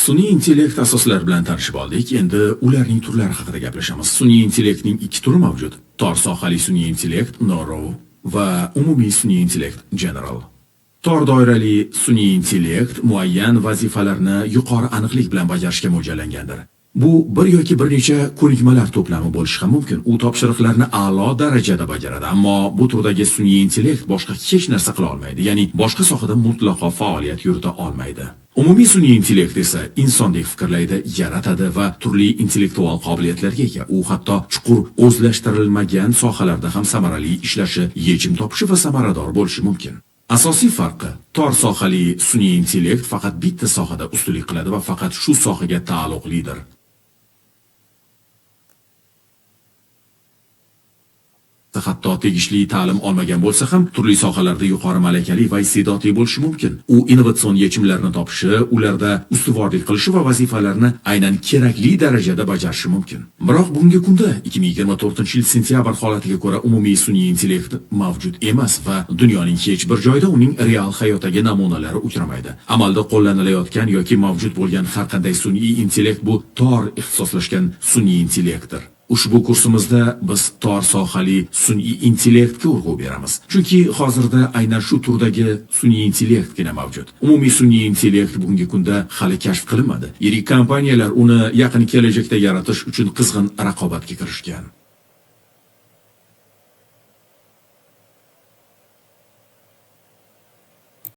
Sun'iy intellekt asoslari bilan tanishib oldik. Endi ularning turlari haqida gaplashamiz. Sun'iy intellektning ikki turi mavjud. Tor sohali sun'iy intellekt narrow va umumiy sun'iy intellekt general. Tor doirali sun'iy intellekt muayyan vazifalarni yuqori aniqlik bilan bajarishga mo'ljallangandir. Bu bir yoki bir necha ko'nikmalar to'plami bo'lishi ham mumkin. U topshiriqlarni a'lo darajada bajaradi, ammo bu turdagi sun'iy intellekt boshqa hech narsa qila olmaydi, ya'ni boshqa sohada mutlaqo faoliyat yurita olmaydi. Umumiy sun'iy intellekt esa insondek fikrlaydi, yaratadi va turli intellektual qobiliyatlarga ega. U hatto chuqur o'zlashtirilmagan sohalarda ham samarali ishlashi, yechim topishi va samarador bo'lishi mumkin. Asosiy farqi, tor sohali sun'iy intellekt faqat bitta sohada ustunlik qiladi va faqat shu sohaga taalluqlidir. Hatto tegishli ta'lim olmagan bo'lsa ham, turli sohalarda yuqori malakali va iste'dodli bo'lishi mumkin. U innovatsion yechimlarni topishi, ularda ustuvorlik qilishi va vazifalarni aynan kerakli darajada bajarishi mumkin. Biroq bugungi kunda 2024-yil sentyabr holatiga ko'ra umumiy sun'iy intellekt mavjud emas va dunyoning hech bir joyida uning real hayotdagi namunalari uchramaydi. Amalda qo'llanilayotgan yoki mavjud bo'lgan har qanday sun'iy intellekt bu tor ixtisoslashgan sun'iy intellektdir. Ushbu kursimizda biz tor sohali sun'iy intellektga urg'u beramiz. Chunki hozirda aynan shu turdagi sun'iy intellektgina mavjud. Umumiy sun'iy intellekt bugungi kunda hali kashf qilinmadi. Yirik kompaniyalar uni yaqin kelajakda yaratish uchun qizg'in raqobatga kirishgan.